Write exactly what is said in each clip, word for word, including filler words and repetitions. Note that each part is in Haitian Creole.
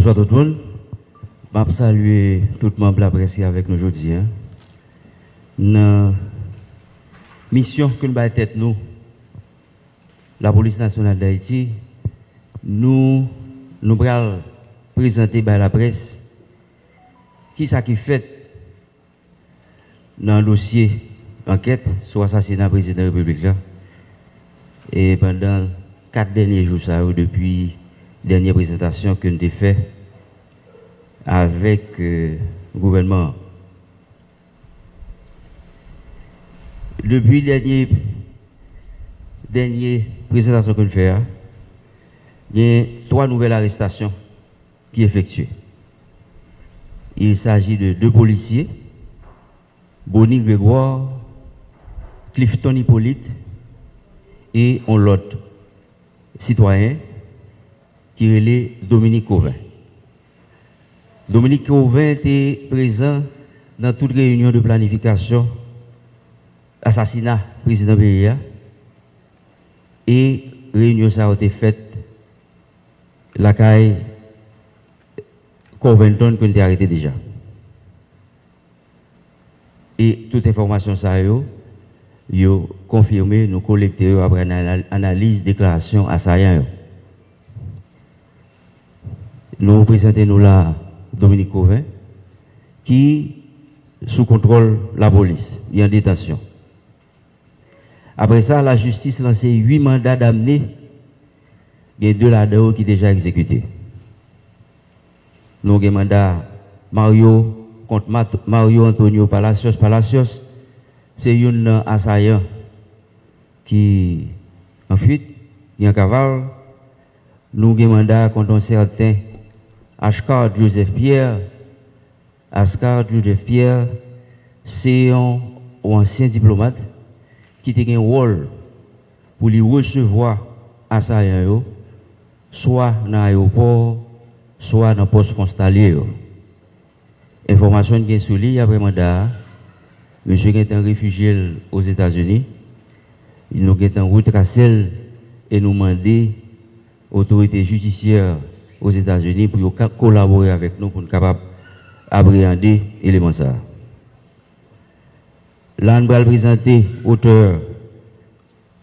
Bonswa tout moun. M ap salye tout manm laprès ki avèk nou jodi a. Nan misyon ke n bay tèt nou, Lapolis Nasyonal d Ayiti, nou, nou pral prezante bay laprès kisa ki fèt nan dosye ankèt sou asasina prezidan repiblik la, e pandan kat dènye jou sa yo, depi dènye prezantasyon ke n te fè avèk, e, gouvènman an. Depi dènye, dènye prezantasyon ke n fè a, gen twa nouvèl arestasyon ki efektye. Il s'agit de de polisye, Bony Grégoire, Clifton Hyppolite e yon lòt sitwayen ki rele Dominique Cauvin. Dominique Cauvin te prezan nan tout reyinyon de planifikasyon asasina prezidan peyi a, e reyinyon sa yo te fèt lakay Covington ke n te arete deja. E tout enfòmasyon sa yo, yo konfime, nou kolekte yo apre anal-, analiz deklarasyon asayan yo. Nou prezante nou la Dominique Cauvin, ki sou kontwòl lapolis, li an detansyon. Apre sa, lajistis lanse uit manda damne, gen de ladan yo ki deja egzekite. Nou gen manda Mario kont Mat-, Mario Antonio Palacios Palacios, se youn nan asayan ki an fuit, ki an kaval. Nou gen manda kont yon sèten Ashcard Joseph Pierre. Ashcard Joseph Pierre se yon, yon ansyen diplomat ki te gen wòl pou li resevwa asayan yo, swa nan ayewopò, swa nan pòs fwontalye yo. Enfòmasyon n gen sou li apre manda a, misye gentan refijye l Ozetazini. Nou gentan retrase l e nou mande otorite jidisyè Ozetazini pou yo ka kolabore avèk nou pou n kapab apreyande eleman sa a. La, n pral prezante otè,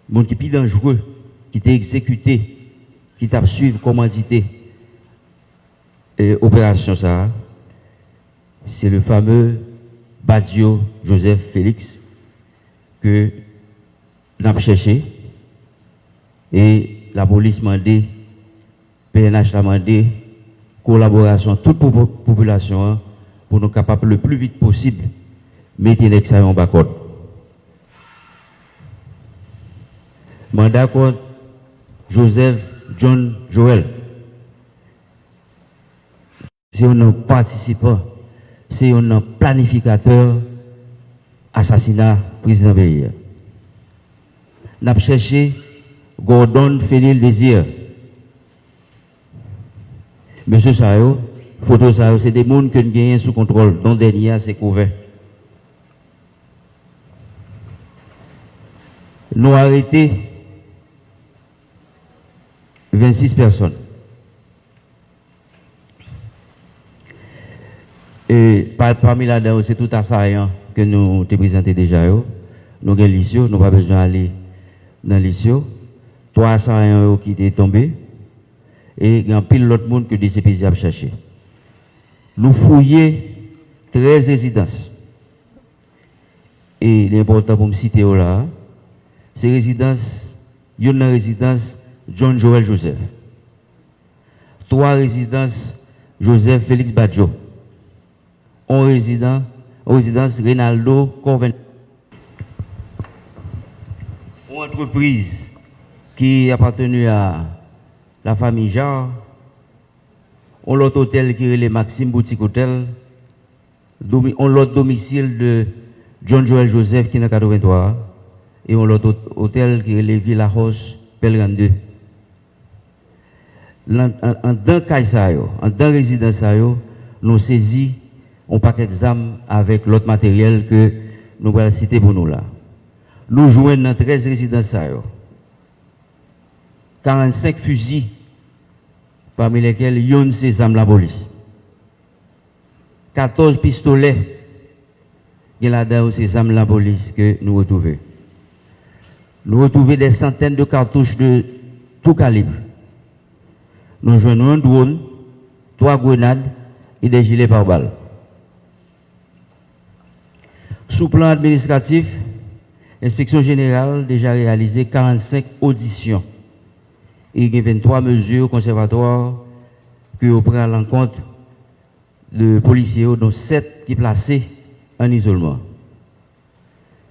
moun ki pi danjre, ki te egzekite, ki t ap swiv kòmandite, e, operasyon sa a. Se le fameux Badio Joseph Félix ke n ap chèche, e lapolis mande, P N H la mande kolaborasyon tout popo-, popilasyon an pou nou kapab le pli vit posib mete nèg sa yo anba kòd. Manda kont Joseph John Joël. Se youn nan patisipan, se youn nan planifikatè asasina prezidan peyi a. N ap chèche Gordon Fenil Désir. Mesye sa yo, foto sa yo, se de moun ke n genyen sou kontwòl, dont dènye a se Cauvin. Nou arete vennsis pèsòn. E pa-, pami ladan yo, se tout asayan ke nou te prezante deja yo. Nou gen lis yo, nou pa bezwen ale nan lis yo. Twa asayan yo ki te tonbe, e gen anpil lòt moun ke D C P J ap chache. Nou fouye trèz rezidans. E li enpòtan pou m site yo la a. Se rezidans, youn nan rezidans John Joël Joseph. Twa rezidans Joseph Félix Badio. On rezidan, on rezidans Reynaldo Corven. On antrepriz ki apateni a la famille Jarre. On lòt otèl ki rele Maxime Boutique Hotel. Domi-, on lòt domisil de John Joël Joseph ki nan katrevenntwa a, e on lòt ot-, otèl ki rele Villa House Pelgrande. Lan-, an-, anndan kay sa yo, anndan rezidans sa yo, nou sezi on pakèt zam avèk lòt materyèl ke nou pral site pou nou la. Nou jwenn nan trèz rezidans sa yo, karannsenk fizi pami lèkèl yonn se zam lapolis. Katòz pistolè gen ladan yo se zam lapolis ke nou retwouve. Nou retwouve des centaines de cartouches de tout calibre. Nou jwenn yon dwòn, twa grenad e de jile pare-bal. Sou plan administratif, Enspeksyon Jeneral deja reyalize karannsenk odisyon e gen venntwa mezi konsèvatwa ke yo pran alankont de polisye yo, dont sèt ki plase an izolman.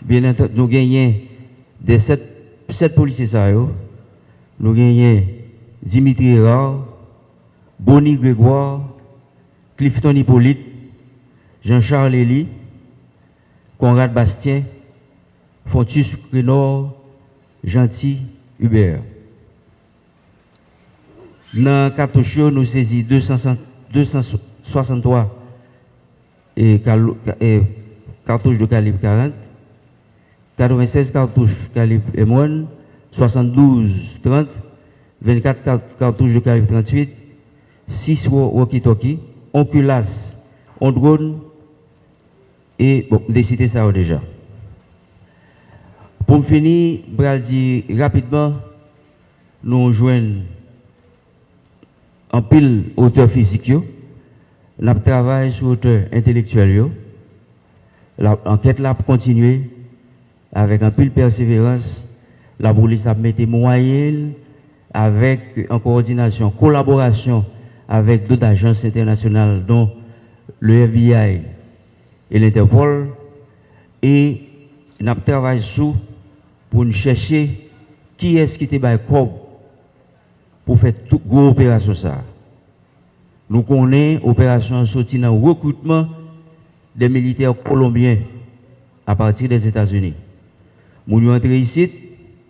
Byen antandi, nou genyen de sèt, sèt polisye sa yo, nou genyen Dimitri Hérard, Bony Grégoire, Clifton Hyppolite, Jean Charles Elie, Conrad Bastien, Fontus Crénor, Jeanty Hubert. Nan katouch yo, nou sezi de san, de san swasanntwa e, kalo- e, katouch de kalib karant, katrevennsèz katouch kalib M one, swasanndouz trant, vennkat kat- katouch de kalib tranntuit, sis wo- walkie-talkie, on kilas, on dwòn, e, bon, m te site sa yo deja. Pou m fini, m pral di rapidman, nou jwenn anpil otè fizik yo. N ap travay sou otè entelektyèl yo. La, ankèt la ap kontinye avèk anpil pèseverans. Lapolis ap mete mwayen l avèk, an kowòdinasyon, kolaborasyon avèk dòt ajans entènasyonal, dont le F B I e l'Interpol, e n ap travay sou pou n chèche kiyès ki te bay kòb pou fè tout gwo operasyon sa a. Nou konnen operasyon an soti nan rekritman de militè kolonbyen apati dèzetazini. Moun yo antre isit,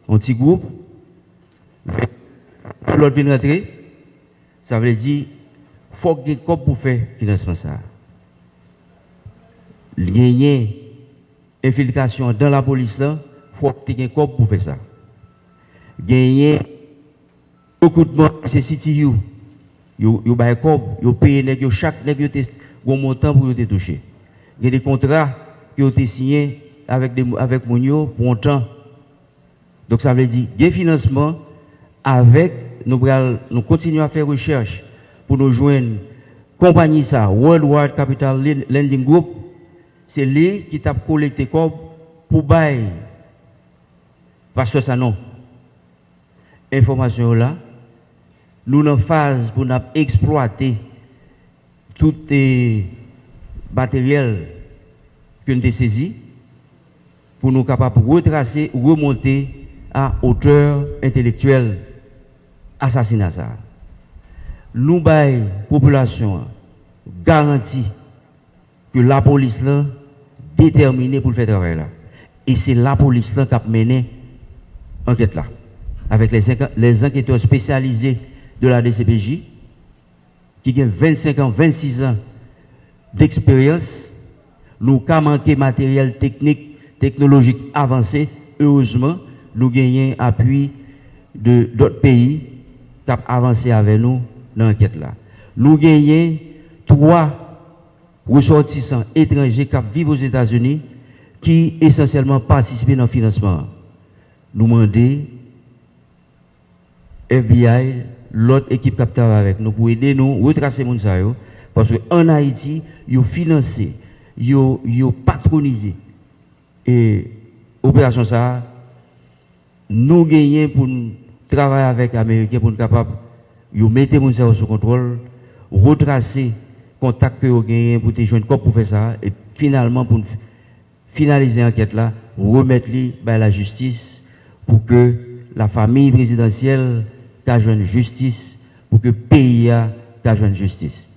yon ti gwoup, lòt vin rantre, sa vle di, fòk gen kòb pou fè finansman sa a. Genyen enfiltrasyon anndan lapolis lan, fòk te gen kòb pou fè sa. Genyen rekritman, se C T U. Yo, yo bay kòb, yo peye nèg yo, chak nèg yo te gon montan pou yo te touche. Gen de kontra ke yo te siyen avèk de, avèk moun yo pou yon tan. Donk, sa vle di, gen finansman avèk, nou pral, nou kontinye ap fè rechèch pou nou jwenn konpayi sa, Worldwide Capital Lending Group, se li ki t ap kolekte kòb pou bay pastè Sanon. Enfòmasyon yo la. Nou nan faz pou n ap eksplwate tout, eh, materyèl ke n te sezi pou nou kapab retrase, remonte a otè entelektyèl asasina sa a. Nou bay popilasyon an garanti ke lapolis lan detèmine pou l fè travay la. E se lapolis lan k ap mennen ankèt la. Avèk les, les enquêteurs spécialisés de la D C P J, ki gen vennsenk an, vennsis an deksperyans, nou ka manke materyèl teknik, teknolojik avanse, erezman, nou genyen apui de dòt peyi k ap avanse avè nou nan ankèt la. Nou genyen twa resòtisan etranje k ap viv Ozetazini ki esansyèlman patisipe nan finansman an. Nou mande F B I, lòt ekip k ap travay avèk nou pou ede nou retrase moun sa yo, paske ann Ayiti, yo finanse, yo, yo patronize, e, operasyon sa a. Nou genyen pou n travay avèk Ameriken pou n kapab, yo mete moun sa yo sou kontwòl, retrase kontak ke yo genyen pou te jwenn kòb pou fè sa, e finalman pou n finalize ankèt la, remèt li bay lajistis pou ke lafanmi prezidansyèl ka jwenn jistis, pou ke peyi a ka jwenn jistis.